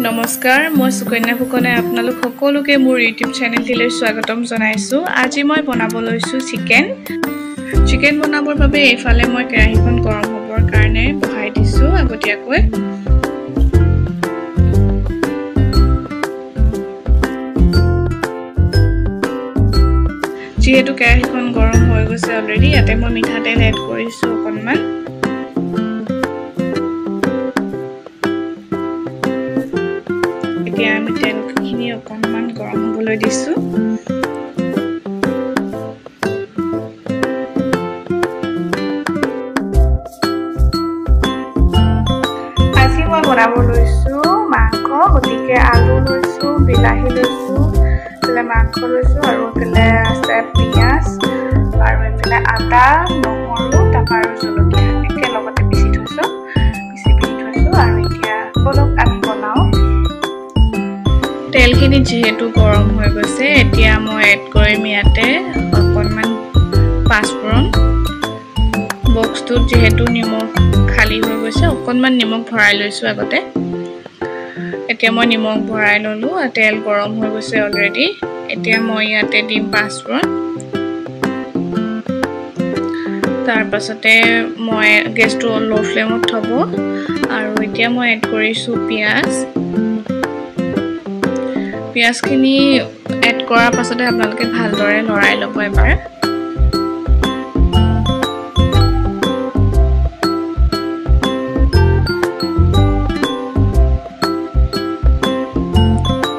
নমস্কাৰ, মই সুকন্যা ফুকনে আপোনালোক সকলোকে মোৰ ইউটিউব চেনেলটিলৈ স্বাগতম জনাইছোঁ। আজি মই বনাব লৈছোঁ চিকেন। চিকেন বনাবৰ বাবে এইফালে মই কেৰাহীখন গৰম হ'বৰ কাৰণে বহাই দিছোঁ আগতীয়াকৈ। যিহেতু কেৰাহীখন গৰম হৈ গৈছে অলৰেডি, ইয়াতে মই মিঠাতেল এড কৰিছোঁ অকণমান। এতিয়া আমি তেলখিনি অকণমান গৰম হ'বলৈ দিছোঁ। আজি মই বনাব লৈছোঁ মাংস, গতিকে আলু লৈছোঁ, বিলাহী লৈছোঁ, এইফালে মাংস লৈছোঁ আৰু এইফালে আছে পিঁয়াজ আৰু এইফালে আদা, নহৰু, তাৰপৰা আৰু জলকীয়া একেলগতে পিচি থৈছোঁ, পিচি পিনি থৈছোঁ। আৰু এতিয়া বলক আমি বনাওঁ। তেলখিনি যিহেতু গৰম হৈ গৈছে, এতিয়া মই এড কৰিম ইয়াতে অকণমান পাঁচফোৰণ। বক্সটোত যিহেতু নিমখ খালী হৈ গৈছে, অকণমান নিমখ ভৰাই লৈছোঁ আগতে। এতিয়া মই নিমখ ভৰাই ল'লোঁ। তেল গৰম হৈ গৈছে অলৰেডি। এতিয়া মই ইয়াতে দিম পাঁচফোৰণ। তাৰপাছতে মই গেছটো ল' ফ্লেমত থ'ব। আৰু এতিয়া মই এড কৰিছোঁ পিঁয়াজ। পিঁয়াজখিনি এড কৰাৰ পাছতে আপোনালোকে ভালদৰে লৰাই ল'ব এবাৰ।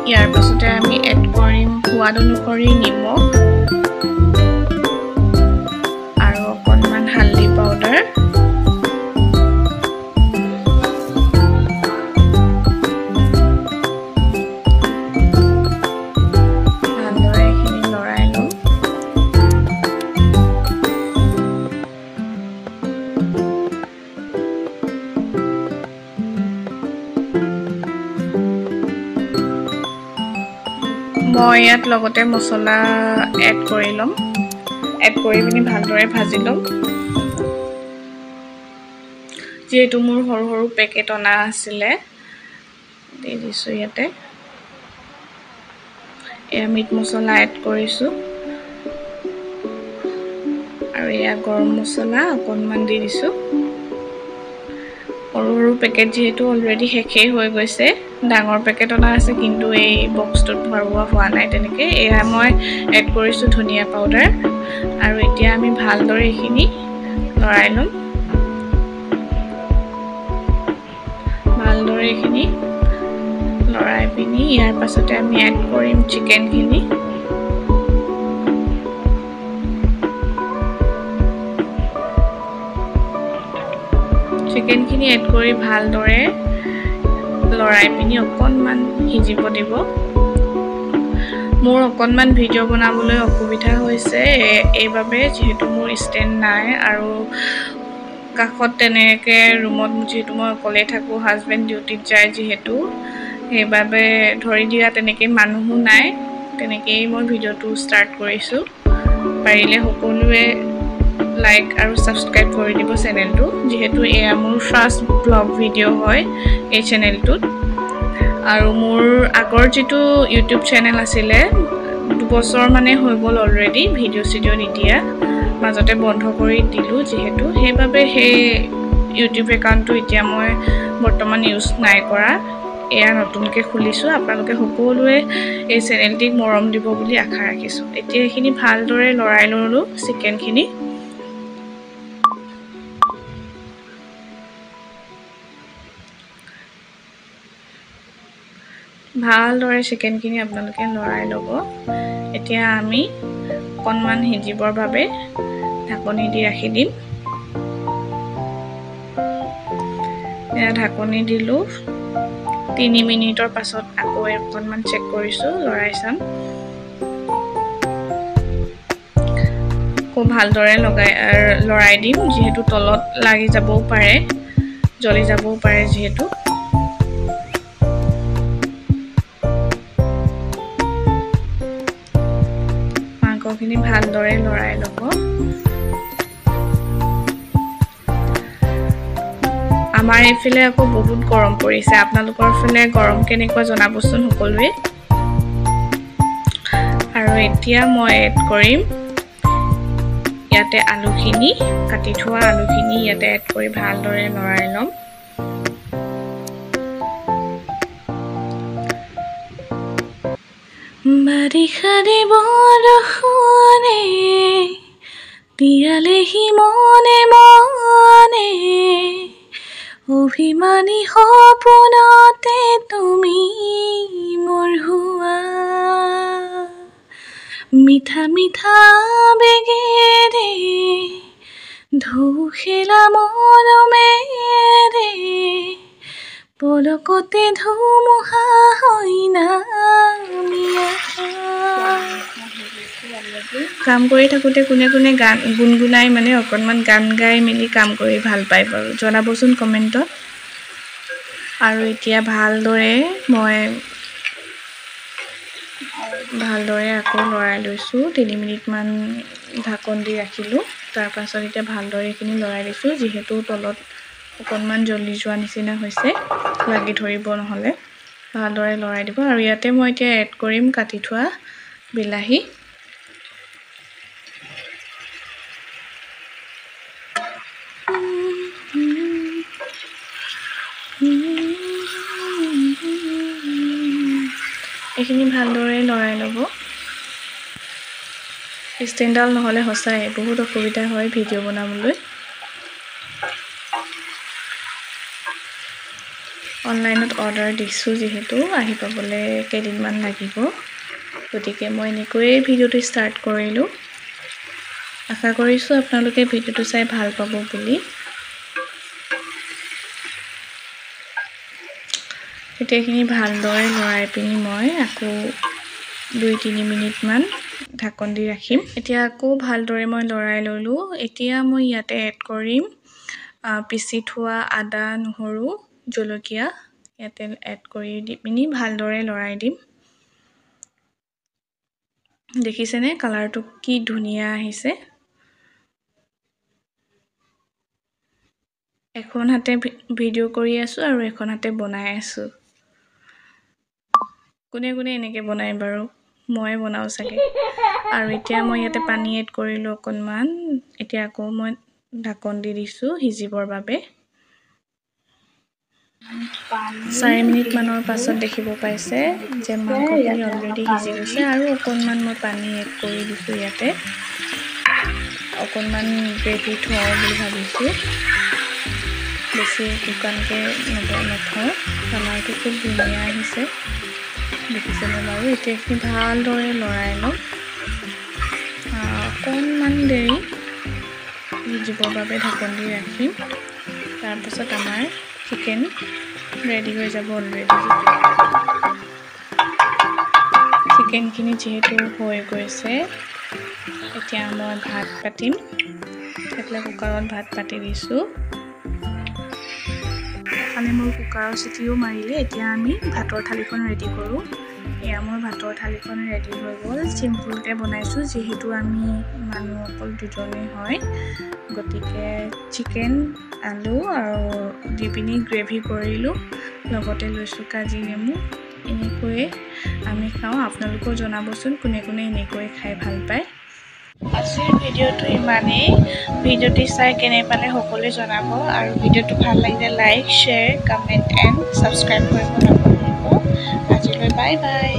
ইয়াৰ পাছতে আমি এড কৰিম সোৱাদ অনুসৰি নিমখ আৰু অকণমান হালধি পাউডাৰ। ভালদৰে এইখিনি লৰাই ল'ম। মই ইয়াত লগতে মছলা এড কৰি ল'ম। এড কৰি পিনি ভালদৰে ভাজি ল'ম। যিহেতু মোৰ সৰু সৰু পেকেট অনা আছিলে, দি দিছোঁ ইয়াতে। এয়া মিট মছলা এড কৰিছোঁ আৰু এয়া গৰম মছলা অকণমান দি দিছোঁ। সৰু সৰু পেকেট যিহেতু অলৰেডি শেষেই হৈ গৈছে, ডাঙৰ পেকেট অনা আছে কিন্তু এই বক্সটোত ভৰোৱা হোৱা নাই তেনেকৈ। এয়া মই এড কৰিছোঁ ধনিয়া পাউডাৰ। আৰু এতিয়া আমি ভালদৰে এইখিনি লৰাই ল'ম। ভালদৰে এইখিনি লৰাই পিনি ইয়াৰ পাছতে আমি এড কৰিম চিকেনখিনি। চিকেনখিনি এড কৰি ভালদৰে লৰাই পিনি অকণমান সিজিব দিব। মোৰ অকণমান ভিডিঅ' বনাবলৈ অসুবিধা হৈছে এইবাবে, যিহেতু মোৰ ষ্টেণ্ড নাই আৰু কাষত তেনেকৈ ৰুমত যিহেতু মই অকলেই থাকোঁ, হাজবেণ্ড ডিউটিত যায় যিহেতু, সেইবাবে ধৰি দিয়া তেনেকৈ মানুহো নাই। তেনেকেই মই ভিডিঅ'টো ষ্টাৰ্ট কৰিছোঁ। পাৰিলে সকলোৱে লাইক আৰু ছাবস্ক্ৰাইব কৰি দিব চেনেলটো, যিহেতু এয়া মোৰ ফাৰ্ষ্ট ব্লগ ভিডিঅ' হয় এই চেনেলটোত। আৰু মোৰ আগৰ যিটো ইউটিউব চেনেল আছিলে, 2 বছৰ মানে হৈ গ'ল অলৰেডি ভিডিঅ' চিডিঅ' নিদিয়া, মাজতে বন্ধ কৰি দিলোঁ যিহেতু, সেইবাবে সেই ইউটিউব একাউণ্টটো এতিয়া মই বৰ্তমান ইউজ নাই কৰা। এয়া নতুনকৈ খুলিছোঁ। আপোনালোকে সকলোৱে এই চেনেলটিক মৰম দিব বুলি আশা ৰাখিছোঁ। এতিয়া এইখিনি ভালদৰে লৰাই ল'লোঁ চিকেনখিনি। ভালদৰে চিকেনখিনি আপোনালোকে লৰাই ল'ব। এতিয়া আমি অকণমান সিজিবৰ বাবে ঢাকনি দি ৰাখি দিম। এয়া ঢাকনি দিলোঁ। 3 মিনিটৰ পাছত আকৌ অকণমান চেক কৰিছোঁ, লৰাই চাম। আকৌ ভালদৰে লগাই লৰাই দিম, যিহেতু তলত লাগি যাবও পাৰে, জ্বলি যাবও পাৰে যিহেতু। মাংসখিনি ভালদৰে লৰাই ল'ব। আমাৰ আমাৰ এইফালে আকৌ বহুত গৰম পৰিছে। আপোনালোকৰ ফালে গৰম কেনেকুৱা জনাবচোন সকলোৱে। আৰু এতিয়া মই এড কৰিম ইয়াতে আলুখিনি, কাটি থোৱা আলুখিনি ইয়াতে এড কৰি ভালদৰে লৰাই ল'ম। বাৰিষাৰে বৰষুণে তিয়ালেহি মনে মনে, অভিমানী সপোনতে তুমি মোৰ হোৱা। মিঠা মিঠা বেগেৰে ঢৌ খেলা মৰমেৰে, পলকতে ধুমুহা হৈ নামি আহা। কাম কৰি থাকোঁতে কোনে কোনে গান গুণগুণাই, মানে অকণমান গান গাই মেলি কাম কৰি ভাল পায় বাৰু জনাবচোন কমেণ্টত। আৰু এতিয়া ভালদৰে মই ভালদৰে আকৌ লৰাই লৈছোঁ। 3 মিনিটমান ঢাকন দি ৰাখিলোঁ। তাৰপাছত এতিয়া ভালদৰে এইখিনি লৰাই দিছোঁ, যিহেতু তলত অকণমান জ্বলি যোৱা নিচিনা হৈছে, লাগি ধৰিব নহ'লে। ভালদৰে লৰাই দিব। আৰু ইয়াতে মই এতিয়া এড কৰিম কাটি থোৱা বিলাহী। এইখিনি ভালদৰে লৰাই ল'ব। ষ্টেণ্ডডাল নহ'লে সঁচাই বহুত অসুবিধা হয় ভিডিঅ' বনাবলৈ। অনলাইনত অৰ্ডাৰ দিছোঁ যিহেতু, আহি পাবলৈ কেইদিনমান লাগিব, গতিকে মই এনেকৈয়ে ভিডিঅ'টো ষ্টাৰ্ট কৰিলোঁ। আশা কৰিছোঁ আপোনালোকে ভিডিঅ'টো চাই ভাল পাব বুলি। এতিয়া এইখিনি ভালদৰে লৰাই পিনি মই আকৌ 2-3 মিনিটমান ঢাকন দি ৰাখিম। এতিয়া আকৌ ভালদৰে মই লৰাই ল'লোঁ। এতিয়া মই ইয়াতে এড কৰিম পিচি থোৱা আদা, নহৰু, জলকীয়া। ইয়াতে এড কৰি দি পিনি ভালদৰে লৰাই দিম। দেখিছেনে কালাৰটো কি ধুনীয়া আহিছে। এখন হাতে ভিডিঅ' কৰি আছোঁ আৰু এখন হাতে বনাই আছোঁ। কোনে কোনে এনেকৈ বনায় বাৰু? মই বনাওঁ চাগে। আৰু এতিয়া মই ইয়াতে পানী এড কৰিলোঁ অকণমান। এতিয়া আকৌ মই ঢাকন দি দিছোঁ সিজিবৰ বাবে। 4 মিনিটমানৰ পাছত দেখিব পাইছে যে মাংসখিনি অলৰেডি সিজি গৈছে। আৰু অকণমান মই পানী এড কৰি দিছোঁ ইয়াতে। অকণমান গ্ৰেভি থওঁ বুলি ভাবিছোঁ, বেছি শুকানকৈ নথওঁ। কালাৰটো খুব ধুনীয়া আহিছে, দেখিছেনে বাৰু? এতিয়া এইখিনি ভালদৰে লৰাই ল'ম। অকণমান দেৰি সিজিবৰ বাবে ঢাকন দি ৰাখিম। তাৰপাছত আমাৰ চিকেন ৰেডি হৈ যাব অলৰেডি। চিকেনখিনি যিহেতু হৈ গৈছে, এতিয়া মই ভাত পাতিম। এইফালে কুকাৰত ভাত পাতি দিছোঁ। এফালে মোৰ কুকাৰৰ চিটিও মাৰিলে। এতিয়া আমি ভাতৰ থালিখন ৰেডি কৰোঁ। এয়া মোৰ ভাতৰ থালিখন ৰেডি হৈ গ'ল। চিম্পুলকৈ বনাইছোঁ, যিহেতু আমি মানুহ অকল দুজনেই হয়, গতিকে চিকেন, আলু আৰু দি পিনি গ্ৰেভি কৰিলোঁ। লগতে লৈছোঁ কাজি নেমু। এনেকৈয়ে আমি খাওঁ। আপোনালোকেও জনাবচোন কোনে কোনে এনেকৈ খাই ভাল পায়। আজিৰ ভিডিঅ'টো ইমানেই। ভিডিঅ'টি চাই কেনে পালে সকলোৱে জনাব। আৰু ভিডিঅ'টো ভাল লাগিলে like, share, comment and subscribe কৰিব নাপাহৰিব। আজিলৈ বাই বাই।